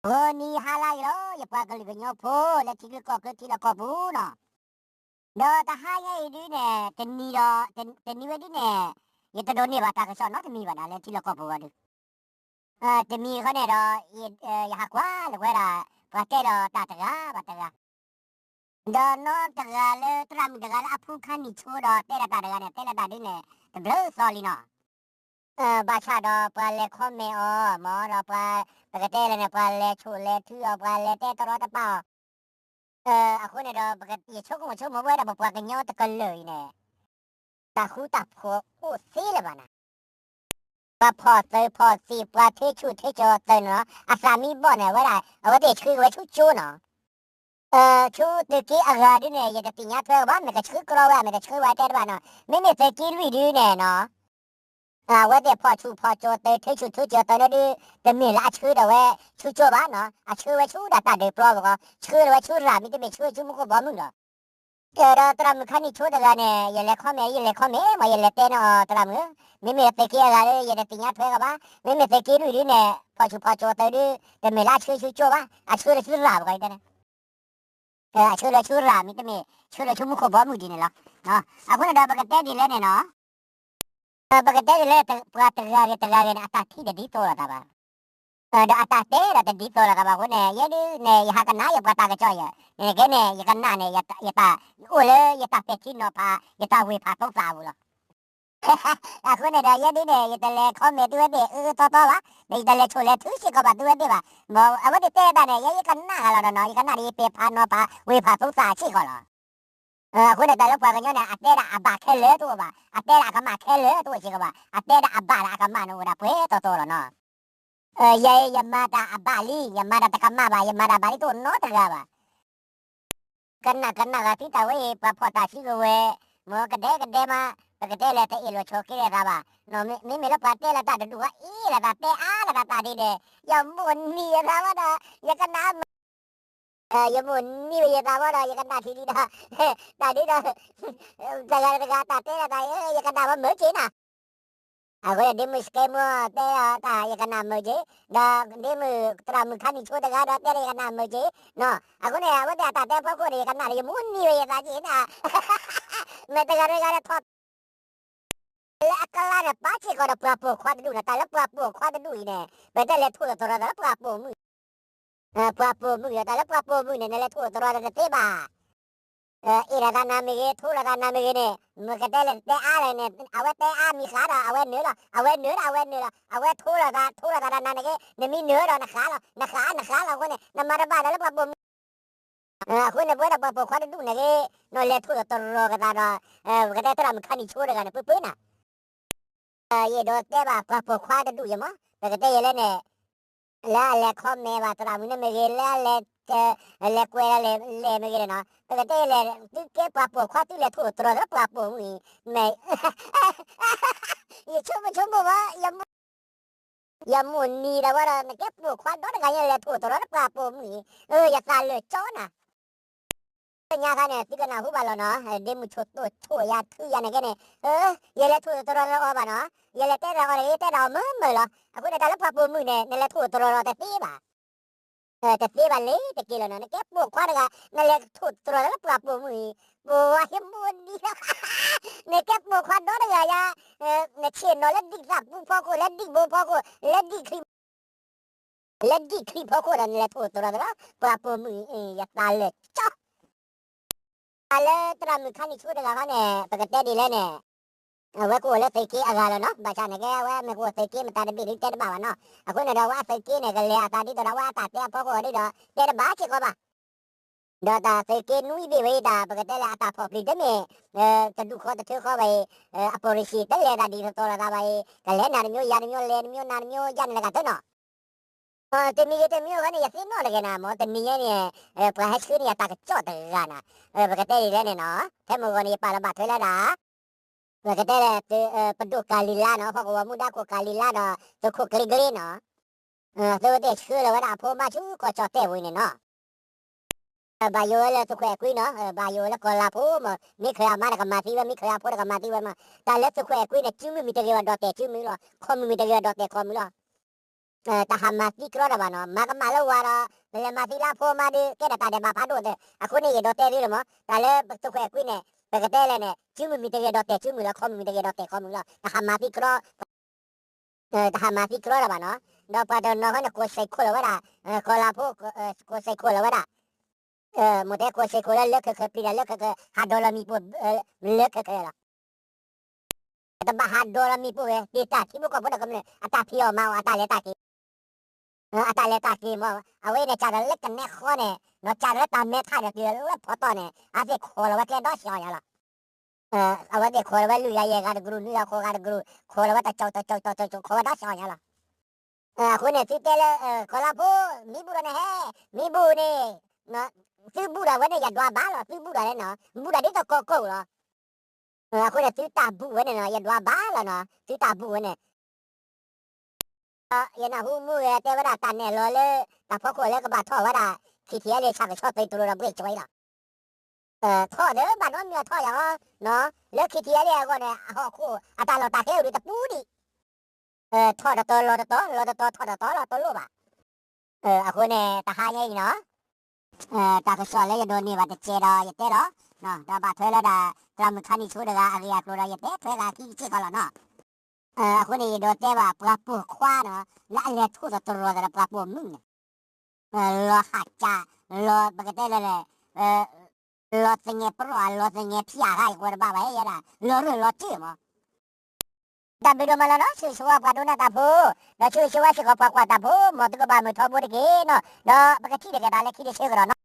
ဂီၤနံၤဟါလၢအဂ့ၤလီၤ ယပှၤကလုာ်ကညီဖိလၢထံချၢကီၢ်ချၢထံလီၢ်ကီၢ်ပူၤနီၤ. ဒီးတဟါညါအံၤဒုန့ၣ် တနံၤဒီး တနံၤဝဲဒုန့ၣ် ယတဒိးန့ၢ်ဘၣ်တၢ်ကစီၣ်နီတမံၤဘၣ်နၤ လၢထံလီၢ်ကီၢ်ပူၤဂီၢ်ဒု. တမံၤဃီန့ၣ်ဒီး ယဟးကွၢ်လၢဝဲဒၣ် ပှၤတဲဒီးတၢ်တဂၤဘၣ်တဂၤ ဒီးနီတဂၤလၢသရၣ်မုၣ်တဂၤလၢအဖုခါနံၣ်ဆိဒီးတဲဒီးတၢ်တဂၤန့ၣ် တဲလၢတၢ်ဒုန့ၣ် တဘျုးသီလံနီၤ. ဘၣ်ဆၣ်ဒီးပှၤလဲၤ comment အီၤမ့ၢ်ဒီးပှၤ ပကတဲလဲၣ်န့ၣ် ပှၤလဲၤဆိၣ်လဲၤထုအီၤ ပှၤလဲၤတဲတရီတပါအီၤ. အဃိန့ၣ်ဒီး ယဆိကမိၣ်ဆိကမိၣ်ဝဲဒၣ်ပပှၤကညီတကလုာ်အံၤန့ၣ် တၢ်ဃူတၢ်ဖိးအိၣ်သ့လၢၤဘၣ်နၤ. ပှၤဖီၣ်သုးဖီၣ်သံး ပှၤထ့ဆူၣ်ထ့ကၠီၤသုးန့ၣ်လီၤ အသးမံဘီၣ်န့ၣ် အဝဲဒၣ် အဝဲသ့ၣ်ဆှၢက့ၤဝဲဆူကၠိနီၤ. ဆူသုးက့အဂၤဒုန့ၣ် ယတသ့ၣ်ညါထွဲကဘၣ် မ့ၢ်ကဆှၢကရီဝဲ မ့ၢ်တဆှၢဝဲတဲတဘၣ်နီၤ. မ့မ့ၢ်သုးက့လွံၢ်ဒုန့ၣ်နီၤ အဝဲသ့ၣ်ဖီၣ်ဆူၣ်ဖီၣ်ကၠီၤသုး ထ့ဆူၣ်ထ့ကၠီၤသုးန့ၣ်ဒု တမ့ၢ်လၢအဆှၢဒီးဝဲဆူကၠိဘၣ်နီၤ အဆှၢဝဲဆူဒၣ်တၢ်ဒုးပျီပူၤဃီ ဆှၢလီၤဝဲဆူရၤမ့တမ့ၢ် ဆှၢဆူမူခိၣ်ဘီမုၢ်လီၤ. ဒီးသရၣ်မုၣ်ခါနံၣ်ဆိတဂၤန့ၣ် ယလဲၤ comment ယလဲၤ comment မ့ၢ်ယလဲၤတဲန့ၢ်အီၤ သရၣ်မုၣ် မ့မ့ၢ်သုးက့အဂၤဒီး ယတသ့ၣ်ညါထွဲကဘၣ် မ့မ့ၢ်သုးက့လွံၢ်ဒုန့ၣ် ဖီၣ်ဆူၣ်ဖီၣ်ကၠီၤသုးဒု တမ့ၢ်လၢအဆှၢဆူကၠိဘၣ် အဆှၢလီၤဆူရၤပူၤဃီတဲန့ၣ် အဆှၢလီၤဆူရၤမ့တမ့ၢ် ဆှၢလီၤဆူမူခိၣ်ဘီမုၢ်ဒ်န့ၣ်လီၤ. အဃိန့ၣ်ဒီးပကတဲဒ်လဲၣ်န့ၣ်နီၤ ပကတဲဒ်လဲၣ် ပှၤတဂၤဂ့ၤတဂၤဂ့ၤန့ၣ် အတၢ်ထံၣ်တဒ်သိးလိာ်သးဘၣ်. ဒီးအတၢ်တဲဒီးတဒ်သိးလိာ်သးဘၣ်အဃိန့ၣ် ယဲဒုန့ၣ် ယဟးကနၣ်ယပှၤတၢ်ကစီၣ်ယဲ နကဲန့ၣ် ယကနၣ်န့ၣ် ယတၢ်အိၣ်လၢယတၢ်ပဲာ်ထံနီၤဖး ယတၢ်ဝ့ၤဖးသိသးအပူၤလီၤ. အဃိန့ၣ်ဒီး ယဲဒုန့ၣ် ယတလဲၤ comment သုဝဲသ့ၣ်အၢအၢသီသီဘၣ်, ဒီးယတလဲၤဆိၣ်လဲၤထုစ့ၢ်ကီးဘၣ်သုဝဲသ့ၣ်ဘၣ်. အဝဲသ့ၣ်တဲတၢ်န့ၣ် ယဲယကနၣ်ဂၤလီၤဒီးနီၤ, ယကနၣ်ဒီးယပဲာ်ဖးနီၤဖး ဝ့ၤဖးသိသးစ့ၢ်ကီးလီၤ. အဃိန့ၣ် တၢ်လၢပှၤကညီန့ၣ် အတဲဒၣ်အဘၣ်ခဲလၢာ်တအိၣ်ဘၣ်, အတဲဒၣ်အကမၣ်ခဲလၢာ်တအိၣ်စ့ၢ်ကီးဘၣ်, အတဲဒၣ်အဘၣ်ဒီးအကမၣ်န့ၣ်အိၣ်ဒၣ်ပှဲၤတီတီလီၤနီၤ. ယဲ ယမၤတၢ်အဘၣ်လံ, ယမၤတၢ်တကမၣ်ဘၣ်, ယမၤတၢ်ဘၣ်လံတအိၣ်နီတဂၤဘၣ်. ကနၣ်ကနၣ်ဂၤသုတၢ်ဝဲအံၤ ပှၤဖီၣ်တၢ်စုကဝဲၤ, မ်ကဒဲကဒဲမး, ပကတဲလဲၣ်တအ့ၣ်လိာ်ဆိးက့လိာ်သးဘၣ်. မ့မ့ၢ်လၢပှၤတဲလၢတၢ်တဒူၣ်ဃီအ့ၣ်လိာ်သး တဲအါလိာ်သးတၢ်ဒ်န့ၣ်, ယမိၢ်နံၤယသးဝဲဒီး ယကနၣ် ယမိၢ်နံၤယသးဝဲဒီး ယကနၣ်ထံလံဒီး တၢ်ဒ်ဒီး တဂၤတဂၤတၢ်တဲလၢတၢ် ယကနၣ်ဝဲမုာ်က့ၤနၤ. အဃိဒ်မုၢ်စကဲမုၢ်တဲတၢ် ယကနၣ်မုာ်က့ၤ, ဒီးဒ်မုၢ်သရၣ်မုၣ်ခါနံၣ်ဆိတဂၤဒီးတဲလၢယကနၣ်မုာ်က့ၤနီၤ. အဃိန့ၣ် အဝဲသ့ၣ်အတၢ်တဲဖီခိၣ်န့ၣ် ယကနၣ်ဒီးယမိၢ်နံၤဝဲယသးက့ၤနၤ. မ့ၢ်တဂၤတဂၤဒီးထီၣ် လၢအကလါန့ၣ် ပာ်စ့ၢ်ကီးဒီးပှၤပိာ်ခွါတဒူၣ်န့ၣ်, တၢ်လၢပှၤပိာ်ခွါတဒူၣ်အံၤန့ၣ် ပတဲလဲၤထိၣ်သတြီၤသးလၢပှၤပိာ်မုၣ်, ပှၤပိာ်မုၣ်အံၤ တၢ်လၢပှၤပိာ်မုၣ်န့ၣ် နလဲၤထိၣ်သတြီၤသးတသ့ဘၣ်. အ့ၣ်လိာ်သးနၤမ့ၢ်ဂ့ၤ, ထိၣ်လိာ်သးနၤမ့ၢ်ဂ့ၤန့ၣ်, မ့ၢ်ကတဲလဲၤတဲအါလဲၣ်န့ၣ်, အဝဲတဲအါမံၤဃးဒီး အဝဲနၢၤလီၤ, အဝဲနၢၤဒီး အဝဲနၢၤလီၤ, အဝဲထိၣ်လိာ်သး ထိၣ်လိာ်သးဒီးနၤန့ၣ်ဂ့ၤ, နမ့ၢ်နၢၤဒီးနဃးလီၤ, နဃးနဃးလီၤအဃိန့ၣ် နမၤတဘၣ်ဒီးလၢပှၤပိာ်မုၣ် အဃိန့ၣ် ပဝဲဒၣ်ပှၤပိာ်ခွါတဒူၣ်န့ၣ်ဂ့ၤ, နလဲၤထိၣ်သတြီၤကသးဒီး ပကတဲသရၣ်မုၣ်ခါနံၣ်ဆိတဂၤန့ၣ် ပၢပၢနၤ, ယအဲၣ်ဒိးတဲဘၣ်ပှၤပိာ်ခွါတဒူၣ်ယမး, ပကတဲယဲလဲၣ်န့ၣ်, လၢအလဲၤ comment ဘၣ်သရၣ်မုၣ်န့ၣ်မ့ၢ်ဂ့ၤ, လၢအလဲၤ လဲၤကွဲးလၢလဲၤမ့ၢ်ဂ့ၤန့ၣ်နီၤ, ပကတဲလဲၣ်, သုကဲပှၤပိာ်ခွါသုလဲၤထိၣ်သတြီၤသးလၢပှၤပိာ်မုၣ်အံၤ, မ့ၢ် ယဆိကမိၣ်ဆိကမိၣ်ဘၣ် ယမိၢ်နံၤဒီးဝဲဒီး နကဲပိာ်ခွါဒီတဂၤညါလဲၤထိၣ်သတြီၤလၢပှၤပိာ်မုၣ်အံၤ, ယသးလၢာ်ကၠီနၤ, ညါခါန့ၣ် သုကနၢ်ဟူဘၣ်လီၤနီၤ, ဒ်မုၢ်ဆိၣ်တိၢ်ဆိၣ်ယၤထုယၤန့ၣ်ကဲန့ၣ်, ယလဲၤထိၣ်သတြီၤလၢအီၤဘၣ်နီၤ, ယလဲၤတဲတၢ်အီၤန့ၣ် ယတဲတၢ်အီၤမုာ်မုာ်လီၤ, အဃိန့ၣ် တၢ်လၢပှၤပိာ်မုၣ်န့ၣ် နလဲၤထိၣ်သတြီၤလီၤတသ့ဘၣ် တသ့ဘၣ်လၢတက့ၢ်လီၤနီၤ, နကဲပိာ်ခွါတဂၤ နလဲၤထိၣ်သတြီၤလၢပှၤပိာ်မုၣ်အံၤ, ပှၤဟ့ၣ်မိၢ်နံၤလီၤ, နကဲပိာ်ခွါဒီတဂၤယါ, နဆ့ၣ်နီၤလၢဒံၣ်သၣ်ပူၤဖီခိၣ် လၢဒံၣ်ဘိဖီခိၣ် လၢဒံၣ်ချံ လၢဒံၣ်ချံဖီခိၣ်ဒီး နလဲၤထိၣ်သတြီၤသးလၢပှၤပိာ်မုၣ်အံၤ ယသးလၢာ်ကၠီ အလၢသရၣ်မုၣ်ခါနံၣ်ဆိတဂၤခီန့ၣ် ပကတဲဒ်လဲၣ်န့ၣ်, အဝဲကအိၣ်လၢသုးက့အဂၤလီၤနီၤ, ဘၣ်ဆၣ်န့ၣ်ကဲ အဝဲမ့ၢ်ကအိၣ်သုးက့မတၤတဘ့ၣ်ဒုးတဲတဘၣ်ဘၣ်နီၤ, အဃိန့ၣ်ဒီး အဝဲအသုးက့န့ၣ် ကလဲၤအသးဒ်သိးဒီး အဝဲအတၢ်တဲအဖီခိၣ်ဒ်ဒီး တဲတဘၣ်စ့ၢ်ကီးဘၣ်, ဒီးတၢ်သုးက့နွံဘ့ၣ်ဝဲအံၤ တၢ်ပကတဲလၢအတၢ်ဖီၣ်ပျံၤတမ့ၢ် တဒူၣ်ဃီတထၢဃီဘၣ်အံၤ, အ policy တလဲၤတၢ်ဒ်သိးသိးလိာ်သးဘၣ်အံၤ, ကလဲၤနၤတမျိုး ယၤတမျိုး လဲၤတမျိုးနၤတမျိုး ယၤန့ၣ်လၢကတၢၢ်နီၤ တမံၤဂ့ၤတမံၤဂ့ၤန့ၣ် ယသ့ၣ်နီၣ်တဂ့ၤနၤ, မ်တနံၤညါန့ၣ် ပှၤဟဲဆှၢန့ၢ်ယၤတၢ်ကစီၣ်တဂၤနၤ, ပကတဲဒ်လဲၣ်န့ၣ်နီၤ, ဖဲမုၢ်ဂီၤန့ၣ် ယပာ်လီၤဘၣ်ထွဲလၢဒၣ်, ပကတဲလၢ ပဒိၣ်ကၤလံၤလါနီၤ, ဟီၣ်ကဝီၤမူဒါခိၣ်ကၤလံၤလါဒီး သုးခိၣ်ကျ့ကျ့နီၤ, သုဝဲသ့ၣ်ဆှၢလီၤဝဲဒၣ်အဖိမါဆူကီၢ်ကၠီၣ်တဲၣ်ပူၤန့ၣ်နီၤ ဘၣ်ယိၣ်ဝဲလၢသုးခိၣ်အဲၣ်ကွံနီၤ, ဘၣ်ယိၣ်ဝဲလၢကီၢ်လၤဖိမး, မ့ၢ်ခရံာ်အမါတကမၤသံဝဲ, မ့ၢ်ခရံာ်အဖိတကမၤသံဝဲမး, တၢ်လၢသုးခိၣ်အဲၣ်ကွံန့ၣ် စုမုၢ်မံၤတဂ့ၤဘၣ်ဒီးတဲာ်စုမုၢ်လီၤ, ခီၣ်မုၢ်မံၤတဂ့ၤဘၣ်ဒီးတဲာ်ခီၣ်မုၢ်လီၤ. တဟးမၤသံကြီတၢ်ဘၣ်နီၤ, မၤကမၣ်လၢဝၤဒီး ပလဲၤမၤသံလၢဖိမါဒီး ကဲထီၣ်တၢ်ဒဲးဘးဖးဒိၣ်သ့ၣ်, အဃိန့ၣ်ယအဲၣ်ဒိးတဲသုလၢမး တၢ်လၢပသုးခွဲးကွံန့ၣ် ပကတဲလဲၣ်န့ၣ် စုမုၢ်မံၤတဂ့ၤဒီးတဲာ်စုမုၢ်လီၤ, ခီမုၢ်မံၤတဂ့ၤဒီးတဲာ်ခီမုၢ်လီၤ, တဟးမၤသံကြီ တဟးမၤသံကြီတၢ်ဘၣ်နီၤ, ဒီးပှၤတနီၤဃီန့ၣ် ကိးစဲးခိၣ်လီၤဝဲဒၣ် ကီၤလၤဖိ ကိးစဲးခိၣ်လီၤဝဲဒၣ် မိၢ်တဲကိးစဲးခိၣ်လၢလၢခၢၣ်ခၢၣ် ပျံၤတၢ်လၢခၢၣ်ခၢၣ် ဟးဒိးလီၤမံၤပိၢ် လၢခၢၣ်ခၢၣ်လီၤ, တဘၣ်ဟးဒိးလီၤမံၤပိၢ်ဝဲ ဒ့ၣ်တၢ်ထံဖိကီၢ်ဖိဒီးကမျၢၢ် အတၢ်ဖံးအီၣ်မၤအီၣ် အတၢ်လဲၤတၢ်က့ၤ အတၢ်လဲၤတၢ်က့ၤမး, အဝဲန့ၣ် ကးဒီးလၢကနဲဃီန့ၣ် နီၢ်ကးဒီးလၢတၢ်မဲထးဒီးတုၤလၢဖီတီၢ်န့ၣ် အဝဲသ့ၣ်ခိးလီၤဝဲကျဲဒီစဲးအီၤညါလီၤ, အဝဲသ့ၣ်ခိးလီၤဝဲလွံၢ်ဂၤယဲၢ်ဂၤတကရူၢ် နွံဂၤဃိးဂၤတကရူၢ် ခိးလီၤဝဲတကၠိတကၠိတကၠိ ခိးဝဲဒီစဲးအီၤညါလီၤ, အဃိန့ၣ် သုတဲလၢ ကီၤလၤဖိ မံဘူၣ်ဒီးန့ၣ်ဟဲ မံဘူၣ်န့ၣ် သုဘူၣ်ဒီးဝဲန့ၣ် ယဒွးဘၣ်လီၤ သုဘူၣ်ဒီးန့ၣ်နီၤ ဘူၣ်ဒီးဒ်သိးကီၢ်ကိၢ်လီၤ, အဃိန့ၣ် သုတၢ်ဘူၣ်ဝဲန့ၣ်နီၤ ယဒွးဘၣ်လီၤနီၤ သုတၢ်ဘူၣ်ဝဲန့ၣ် ယနၢ်ဟူမုၢ်ဂဲၤတဲဝဲဒၣ်တၢ်နဲၣ်လီၤလၢ တၢ်ဖီခိၣ်လၢကဘၣ်ထီၣ်ဝဲဒၣ် ခံထံၣ်အဲလ့ၣ် ဆၣ်ကဆီသုးတရိၤဒီးဘှ့ၣ်ကၠီအံၤလီၤ, ထီၣ်ဒီးဘၣ်နီတမံၤအထီၣ်ယၤလီၤ, လၢ ခံထံၣ်အဲလ့ၣ် အဂီၢ်န့ၣ် အဟီၣ်ခိၣ်အတၢ်လီၢ်တၢ်ကျဲအိၣ်ဒံးတပူၤဒံး, ထီၣ်တတီၤလီၤတတီၤ လီၤတတီၤထီၣ်တတီၤလီၤတလိၣ်ဘၣ်, အဃိန့ၣ် တဟါညါအံၤနီၤ တၢ်ကစီၣ်လၢယဒိးန့ၢ်ဘၣ်တစဲးဒီးယတဲဒီး, ဒီးဘၣ်ထွဲလၢဒၣ် သရၣ်မုၣ်ခါနံၣ်ဆိတဂၤအဂ့ၢ်အကျိၤဒီးယတဲထွဲဂၤခံက့ၢ်ကီးလီၤနီၤ, အဃိန့ၣ် ယဒိးတဲဘၣ်ပှၤပိာ်ခွါနီၤ လၢအလဲၤထီၣ်တတြီၤသးဒီးပှၤပိာ်မုၣ်န့ၣ်, လီၤဟးကး, လီၤပကတဲလဲၣ်လဲၣ်, လီၤသငဲးပရီၣ် လီၤသငဲးဖၠၣ်ဂၤ ယကွၢ်တဘၣ်ဘၣ်ယဲဒၣ် လီၤရၢၢ်လီၤစၢၢ်မး တၢ်ဘျုးဒိၣ်မးလီၤနီၤ ဆိၣ်ဂ့ၤဆိၣ်ဝါပှၤဒိကနၣ်တၢ်ဖိ, ဒီးဆိၣ်ဂ့ၤဆိၣ်ဝါစ့ၢ်ကီးပှၤကွၢ်တၢ်ဖိ မ်သုကဘၣ်မုာ်ထီဘိတက့ၢ်နီၤ, ဒီးပကထံၣ်လိာ်က့ၤသးလၢခံတဆၢကဒီးနီၤ.